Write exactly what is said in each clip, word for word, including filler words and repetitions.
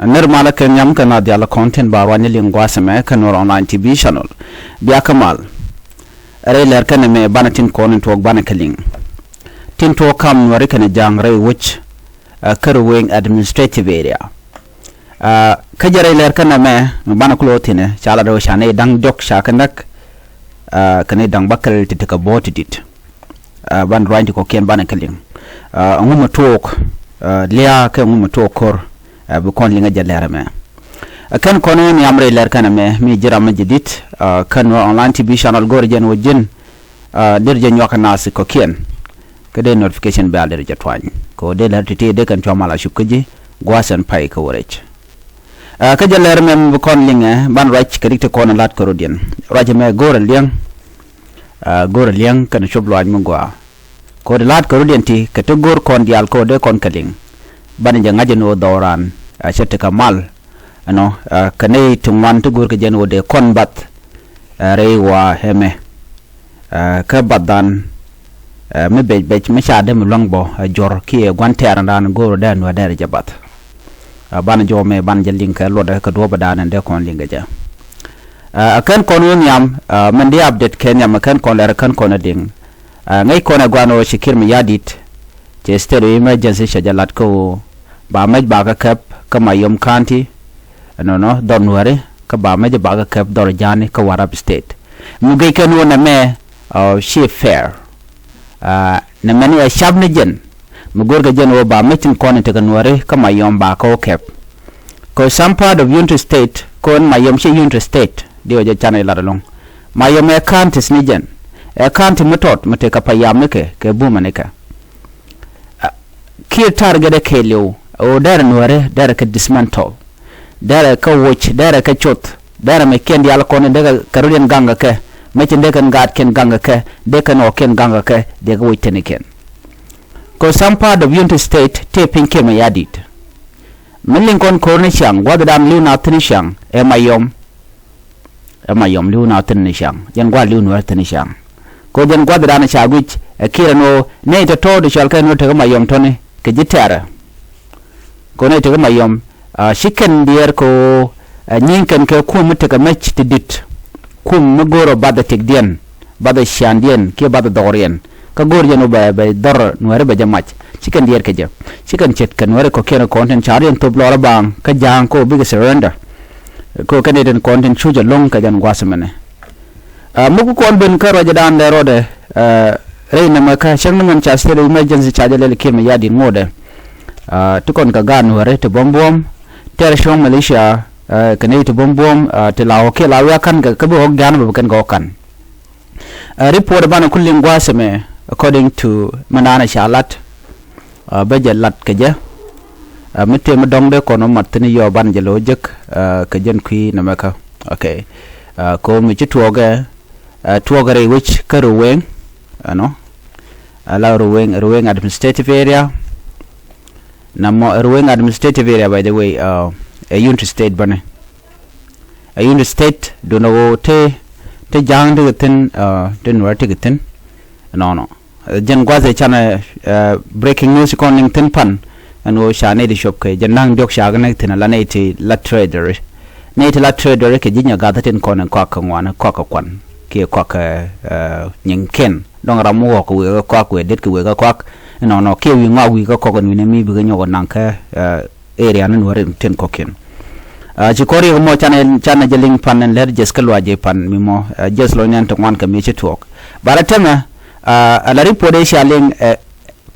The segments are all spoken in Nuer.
Nir malä kɛ nhiam kɛ na dial kɔn tin ba ruany liŋ gua̱a̱th ɛmɛ kɛ Nuer Online T V channel. Bia kɛ mal. Rɛy lɛr kɛn ɛmɛ banɛ tin kɔn in tuɔɔk banɛ kɛ liŋ. Tin tuɔɔk kam Nuɛri kɛnɛ Ja̱a̱ŋ rɛy wec, ɛ, kä Ruweng Administrative Area. Ɛ, kä jɛ rɛy lɛr kɛn ɛmɛ mi banɛ kulɛ wä thinɛ ca lat rɛw ca nɛy da̱ŋ diɔ̱k ca kɛ näk, ɛ, kɛ nɛy da̱ŋ bäkɛl ti tekɛ bo̱o̱t ti di̱t. Ɛ, ban ruany ti kɔ̱kiɛn banɛ kɛ liŋ. Ɛ, ɛŋu mi tuɔɔk, ɛ, lia̱a̱ kɛ ɛŋu mi tuɔɔk ko̱r, ɛ, bi kɔn liŋ ɛ jɛ lɛr ɛmɛ. Ɛ, kɛn kɔn wä nhiam rɛy lɛr kɛn ɛmɛ mi ji̱ ram mi ji̱ di̱t, ɛ, kɛn wä online T V channel go̱r jɛn wä ji̱n, ɛ, der jɛ nyuak kɛ naath kɔ̱kiɛn. Kä dee notification bell der jɛ tuany kɛ wä dee lɛr ti̱ti̱ dee kɛn cua mal a cup kä ji̱ gua̱a̱th ɛn pay kɛ wä rɛc. Ɛ, kä jɛ lɛr ɛmɛ mi bi kɔn liŋɛ ban ruac kɛ rik ti kɔn lat kɛ rɔ̱diɛn. Ruac ɛmɛ go̱r ɛ liɛŋ, ɛ, go̱r ɛ liɛŋ kɛn cop luaac mi gɔaa. Kɛ wä di la̱a̱t kɛ rɔ̱diɛn ti kɛ ti go̱r kɔn diaal kɛ wä dee kɔn kɛ liŋ. Banɛ jɛ ŋa̱c ɛn ɣöö dhɔran, ɛ, cɛ tekɛ mal ɛnɔ, ɛ, kɛ nɛy ti ŋuan ti go̱r kɛ jɛn ɣöö dee kɔn bath, ɛ, rɛy wa ɛmɛ. Ɛ, kä bathdan, ɛ, mi bec bec mi ca dee mi luäŋ bɔ, ɛ, juɔ̱r kiɛ gua̱n tɛɛrdan go̱o̱r dee nuɛ dee rɛ jɛ bath. Ɛ, banɛ jɔw mɛ banɛ jɛ liŋ kɛ luɔtdɛ kɛ duɔ̱ɔ̱pädan ɛn dee kɔn liŋ kɛ jɛ. Ɛ, ɛ kɛn kɔn wä nhiam, ɛ, mɛn di update kɛ nhiam ɛ kɛn kɔn lɛr ɛ kɛn kɔn ɛ liŋ. Ɛ, ŋäc kɔn ɛ gua̱n ɣöö ci Kiir Mayardit, ci state of emergency cɛ jɛ lat kä ɣöö ba mɛc ba kɛ kɛp kä Mayom County, ɛnɔnɔ dhɔr Nuɛri, kä ba mɛc ba kɛ kɛp dhɔr Ja̱a̱ŋni kä Warrap State. Mi guic kɛn ɣöö nɛmɛ, ɛ, ci fair. Ɛ, nɛmɛni ɛ cap ni jɛn. Mi go̱rkɛ jɛn ɣöö ba mɛc tin kɔn in tekɛ Nuɛri kä Mayom ba kɛ wä kɛp. Kɛ some part of Unity State, kɛ ɣän Mayom ci Unity State, di ɣä jɛ canɛ lat ɛlɔ̱ŋ. Mayom ɛ counties ni jɛn. Ɛ county mi tɔt mi tekɛ payam nikɛ kɛ bumɛ nikɛ. Ɛ, Kiir target ɛ kɛɛliw ɛ ɣöö derɛ Nuɛri derɛ kɛ dismantle. Derɛ kɛ woc, derɛ kɛ coth, derɛ mɛ kiɛn diaal kɔn in dekɛ kɛ rɔ̱diɛn gaŋ kɛ kɛ, mɛ cin dekɛn gaatkiɛn gaŋ kɛ kɛ, dekɛn ɣɔ̱kiɛn gaŋ kɛ kɛ, dekɛ woc tenikiɛn. Kɛ some part of Unity State tëë piny Kiir Mayardit. Mi liŋ kɔn ko̱r ni ciaŋ, gua̱thdan li̱w na thi̱n ciaŋ, ɛ Mayom. Ɛ Mayom li̱w na thi̱n ni ciaŋ. Jɛn gua̱th li̱w Nuɛr thi̱n ni ciaŋ. Kɛ jɛn gua̱thdan ca guic, ɛ Kiir ɛn ɣöö nɛy tɔ̱tɔ̱ ti cɔal kɛ Nuɛr tekɛ Mayom tɔ̱ni, kɛ ji̱ tɛ̈rɛ. Kɛ nɛy tekɛ Mayom, ɛ, ci kɛn diɛɛr kɛ ɣöö, ɛ, nyi̱i̱ŋ kɛn kɛ kum mi tekɛ mec ti di̱t. Kum mi go̱o̱rɛ bath ɛ tëkdiɛn, bath ɛ ciaandiɛn, kiɛ bath ɛ dhɔriɛn. Kä go̱o̱r jɛn ɣöö bɛ, bɛ dhɔr Nuɛri bɛ jɛ mac. Ci kɛn diɛɛr kɛ jɛ. Ci kɛn ce̱tkɛ Nuɛri kɔ̱kiɛn kɔn tin ca̱r yɛn thop lɔɔr ɛ baaŋ, kä Ja̱a̱ŋ kɛ ɣöö bikɛ surrender. Kɛ ɣöö kɛn nɛy tin kɔn tin cuc ɛlɔ̱ŋ kɛ jɛn gua̱a̱th ɛmɛnɛ. Ɛ, mi ku kɔn ben kä ruacdan dee rɔɔdɛ, ɛ, rɛy nɛmɛ kä cäŋ ni mɛn ca state of emergency ca jɛ lɛl Kiir Mayardit ŋotdɛ. Ɛ, ti kɔn kɛ gaat Nuɛri ti buɔ̱m buɔ̱m, tɛr cuɔ̱ŋ militia, ɛ, kɛ nɛy ti buɔ̱m buɔ̱m, ɛ, ti la ɣɔ̱kiɛ la wiakan kɛ, kä bi ɣɔ̱k ja̱a̱n bɛ bi kɛn kɛ ɣɔ̱k kan. Ɛ, report banɛ ku liŋ gua̱a̱th ɛmɛ, according to mɛn danɛ ca lat. Ɛ, bä jɛ lat kɛ jɛ. Ɛ, mi tëë mi dɔ̱ŋ dee kɔn mat thi̱n yɔ ban jɛ lo̱ jek, ɛ, kɛ jɛn kui̱ nɛmɛ kä. Okay. Ɛ, ko̱ mi ci tuɔɔkɛ, ɛ, tuɔɔkɛ rɛy wec kä Ruweng, ɛnɔ. Ɛ, la Ruweng, Ruweng Administrative Area. Namɔ Ruweng Administrative Area, by the way, ɛ, ɛ Unity State bäni. Ɛ Unity State, duundɛ ɣöö te, te Ja̱a̱ŋ tekɛ thi̱n, ɛ, te Nuɛr tekɛ thi̱n. Nɔnɔ. Ɛ, jɛn gua̱th ɛ canɛ, ɛ, breaking news kɔn liŋ thi̱n pan. Ɛn ɣöö ca nɛy ti cop kɛ jɛn na̱ŋ diɔ̱k ca kɛ näk thi̱n ala nɛy ti la trader. Nɛy ti la trader kɛ ji̱ nyɛ gath tin kɔn in kɔak kɛ ŋuan, kɔak kɛ kuan. Kiɛ kɔak kɛ, ɛ, nyiŋkiɛn. Dɔ̱ŋ ram mi ɣɔ̱k kɛ wëë kɛ kɔak, wëë det kɛ wëë kɛ kɔak. Nɔnɔ kiɛ wi̱i̱ ŋɔak wi̱i̱ kɛ kɔak ɛn wi̱nɛ mi bikɛ nyɔk naŋ kɛ, ɛ, area ni Nuɛri tin kɔ̱kiɛn. Ɛ, ci kɔr yek mɔ canɛ, canɛ jɛ liŋ pan ɛn lɛr jɛth kä luac jɛ pan mi mɔ, ɛ, jɛth lɔc nɛn ti ŋuan kɛ mi ci tuɔɔk. Ba la tɛmɛ, ɛ, ala report ëë cia liŋ, ɛ,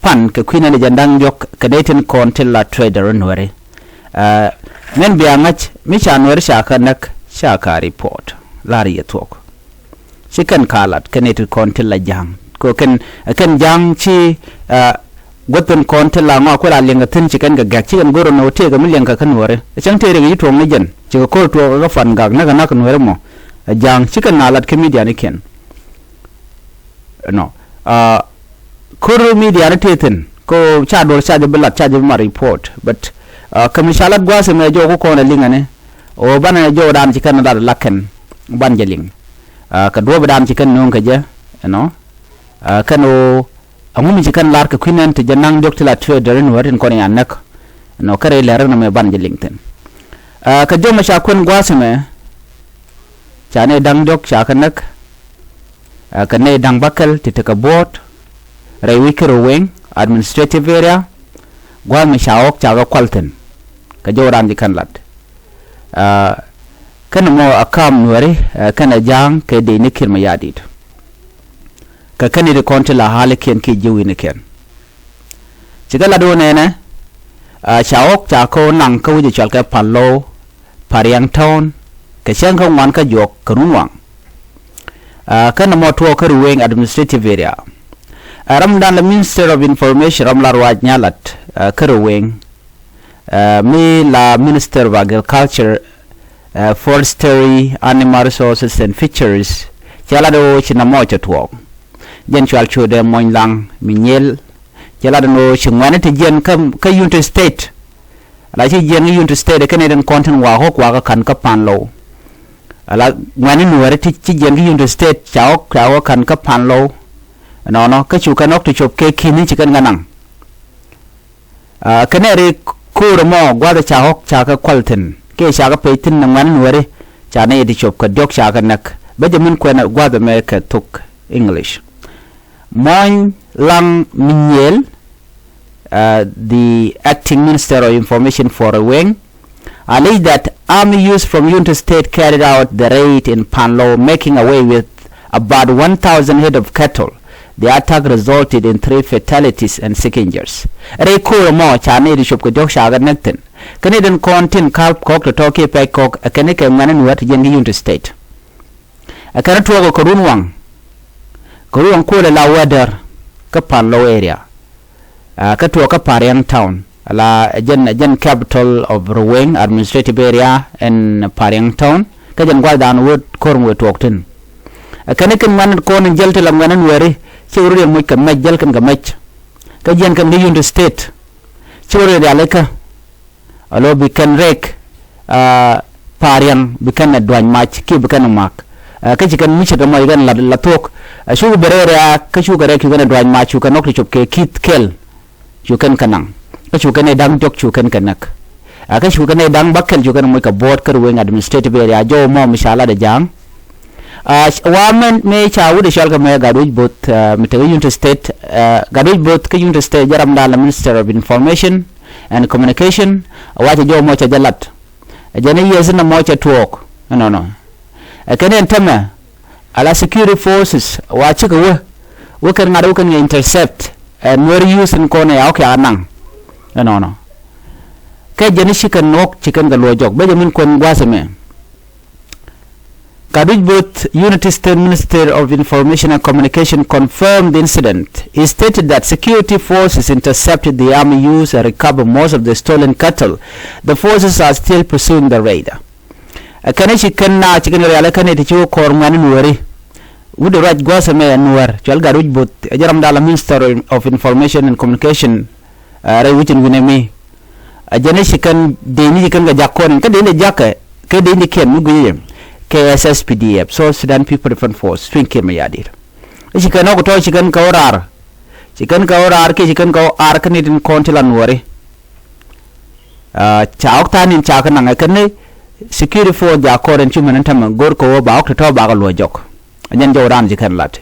pan kɛ kui̱ nɛn jɛ da̱ŋ diɔ̱k kɛ nɛy tin kɔn ti la trader Nuɛri. Ɛ, mɛn bia ŋa̱c mi ca Nuɛri ca kä näk ca ka report. Lar yɛ thuɔ̱k. Ci kɛn ka lat kɛn nɛy ti kɔn ti la Ja̱a̱ŋ. Kɛ kɛn, kɛn Ja̱a̱ŋ ci, ɛ, guäth kɔn ti la ŋɔak kuɛ la liɛŋkɛ thi̱n ci kɛn kɛ gɛ̈k ci kɛn go̱r ɛn ɣöö tëëkɛ mi liɛŋkɛ kä Nuɛri. Ɛ cäŋ tëë riɛk ci tuɔɔk ni jɛn. Cikɛ ko̱r tuɔɔk kä Fangak näk ɛ näk Nuɛri mɔ. Ɛ Ja̱a̱ŋ ci kɛn na lat kä midianikiɛn. Nɔ. Ɛ, ko̱r midiani tëë thi̱n. Kɛ ɣöö ca duɔ̱r ca jɛ bi lat ca jɛ bi ma report. But, ɛ, kä mi ca lat gua̱a̱th ɛmɛ jɔw kä kɔn ɛ liŋ ɛni. Ɣöö banɛ jɔwdan ci kɛn lat ɛ la kɛn. Ban jɛ liŋ. Ɛ, kɛ duɔ̱ɔ̱pdan ci kɛn nööŋ kɛ jɛ, you know. Ɛ, kɛn ɣöö ɛŋu mi ci kɛn lar kɛ kui̱ nɛn ti jɛ naŋ diɔ̱k ti la trader in wä tin kɔn yan näk. You know, kɛ rɛy lɛr in ɛmɛ ban jɛ liŋ thi̱n. Aa, kɛ jɔmɛ ca kuɛn gua̱a̱th ɛmɛ, ca nɛy da̱ŋ diɔ̱k ca kɛ näk. Aa, kɛ nɛy da̱ŋ bäkɛl ti tekɛ buɔ̱ɔ̱t rɛy wec kä Ruweng Administrative Area. Gua̱a̱th ɛmɛ ca ɣɔ̱k ca kɛ kual thi̱n. Kɛ jɔw raan ji̱ kɛn lat. Aa, kɛnɛ mɔ a ka̱a̱m Nuääri, aa, kɛnɛ Ja̱a̱ŋ kɛ dec ni Kiir Mayardit. Kɛ kɛn i̱ ti kɔn ti la halikiɛn kiɛ ji̱ wi̱nikiɛn. Cikɛ lat wä nɛnɛ, aa, ca ɣɔ̱k ca kä wä naŋ kä wi̱cɛ cɔal kɛ Panlou, Pariang Town, kɛ cäŋ kä ŋuan kä juɔk kɛ Runwaŋ. Aa, kɛnɛ mɔ tuɔɔk kä Ruweng Administrative Area. Aa, ramdan la Minister of Information, ram la ruac nyalat, aa, kä Ruweng. Aa, mi la Minister of Agriculture, aa, Forestry, Animal Resources and Fisheries. Cɛ lat wä ci nɛ mɔ cɛ tuɔɔk. Jɛn cɔal Codɛ Mony Laŋ Minyiel. Cɛ lat wä ci ŋuɛ̈ni ti jiɛn kä, kä Unity State. La ci jiɛn kä Unity State kɛnɛ den kɔn tin wa ɣɔ̱k wa kä ka̱n kä Panlou. Ala ŋuɛ̈ni Nuääri ti ci jiɛn kä Unity State ca ɣɔ̱k, ca ɣɔ̱k ka̱n kä Panlou. Nɔnɔ kä cu kɛn ɣɔ̱k ti cop kɛ ki̱ni ci kɛn kɛ naŋ. Aa, kɛnɛ ri ko̱o̱r ɛmɔ gua̱a̱th ca ɣɔ̱k ca kɛ kual thi̱n kiɛ ca kɛ pec thi̱n ni ŋuɛ̈ni Nuääri, ca nɛy ti cop kɛ diɔ̱k ca kɛ näk. Benjamin kuɛn gua̱a̱th ɛmɛ kɛ thok English. Mony Laŋ Minyiel, uh, the acting minister of information for Ruweng, alleged that armed youths from Unity State carried out the raid in Panlou, making away with about one thousand head of cattle. The attack resulted in three fatalities and six injuries. Rɛy ko̱o̱r ɛmɔ ca nɛy ti cop kɛ diɔ̱k ca kɛ näk thi̱n. Kɛnɛ den kɔn tin ka̱p kɔ̱k tɔ̱tɔ̱ kiɛ pɛc kɔ̱k, ɛ kɛnɛ kɛ ŋuɛ̈ni Nuäär ti jiɛn kä Unity State. Ɛ kɛn tuɔɔk ɛ kɛ Runwaŋ. Kɛ Runwaŋ kuɔlɛ la Wädär kä Panlou area. Aa, kä tuɔɔk kä Pariang Town. La jɛn, jɛn capital of Ruweng Administrative Area ɛn Pariang Town. Kä jɛn gua̱thdan wä ko̱r wä tuɔɔk thi̱n. Ɛ kɛn kɛn ŋuɛ̈ni kɔn in jäl ti la ŋuɛ̈ni Nuääri. Ci wä rut yɛ moc kɛ mɛc jäl kɛn kɛ mɛc. Kä jiɛn kɛn kä Unity State. Ci wä rut yɛ rialikä. Alo bi kɛn rɛk, aa, Pariang bi kɛn ɛ duany mac kiɛ bi kɛn ɛ mak. Aa, kä ci kɛn mi ce̱t ɛmɔ ci kɛn la, la thuɔ̱k. Aa, cukɛ ben rɛk, kä cukɛ rɛk cu kɛn ɛ duany mac, cu kɛn ɣɔ̱k ti cop kɛ ki̱th kɛl. Cu kɛn kɛ naŋ. Kä cu kɛn ɛ da̱ŋ diɔ̱k cu kɛn kɛ näk. Aa, kä cu kɛn ɛ da̱ŋ bäkɛl cu kɛn ɛ moc kɛ buɔ̱ɔ̱t kä Ruweng Administrative Area, jɔw mɔ mi ca lat ɛ Ja̱a̱ŋ. Aa, wa mɛn mëë ca wut ɛ cɔal kɛ mɛ Gatwec Bo̱th, aa, mi tekɛ Unity State, aa, Gatwec Bo̱th kä Unity State jɛ ramdan la Minister of Information and Communication, wa cɛ jɔw mɔ cɛ jɛ lat. Ɛ jɛn i̱ yieth inɔ mɔ cɛ tuɔɔk. Ɛnɔnɔ. Ɛ kɛn ɛn tämɛ, ala security forces wa cikɛ wä, wä kɛn ŋa̱t wä kɛn kɛ intercept ɛ Nuäär youth in kɔn ɛ ya ɣɔ̱k ya naŋ. Ɛnɔnɔ. Kɛ jɛn i̱ ci kɛn ɣɔ̱k ci kɛn kɛ luɔc jɔk. Benjamin kuɛn gua̱a̱th ɛmɛ. Gatwec Bo̱th, Unity State Minister of Information and Communication, confirmed the incident. He stated that security forces intercepted the armed youth and recovered most of the stolen cattle. The forces are still pursuing the raid. Ɛ kɛn ci kɛn na ci kɛn rial ɛ kɛn ti ci wä kɔr ŋuɛ̈ni Nuääri. Wut ruac gua̱a̱th ɛmɛ ɛ Nuäär, cɔal Gatwec Bo̱th, ɛ jɛ ramdan la Minister of Information and Communication, ɛ rɛy wi̱c in wi̱n ɛmi. Ɛ jɛn i̱ ci kɛn dee ni ci kɛn kɛ jak kɔn in kä dee ni jakɛ kɛ dee ni kiɛn mi gui̱c yɛ kɛ S S P D F, South Sudan People Defense Force, tuiny Kiir Mayardit. I̱ ci kɛn ɣɔ̱k tɔ̱ ci kɛn kɛ ɣɔ̱ raar. Ci kɛn kɛ ɣɔ̱ raar kiɛ ci kɛn kɛ ɣɔ̱ ar kä ni tin kɔn ti la Nuääri. Aa, ca ɣɔ̱k tha̱a̱n in ca kɛ naŋ ɛ kɛn ni security force jak kɔn in ci mɛn in tämɛ go̱r kɛ ɣöö ba ɣɔ̱k ti tɔ̱ bakɛ luɔ̱c jɔk. Ɛ jɛn jɔw raan ci kɛn lat.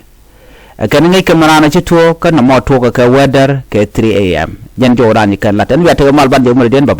Ɛ kɛn ŋäc kɛ mɛ raan ɛ ci tuɔɔk kä nɔmɔ tuɔɔk ɛ kɛ Wädär kɛ three A M. Jɛn jɔw raan ci kɛn lat. Ɛn bia tekɛ mal ban jɛ mɛ rɛ diɛn bä ba.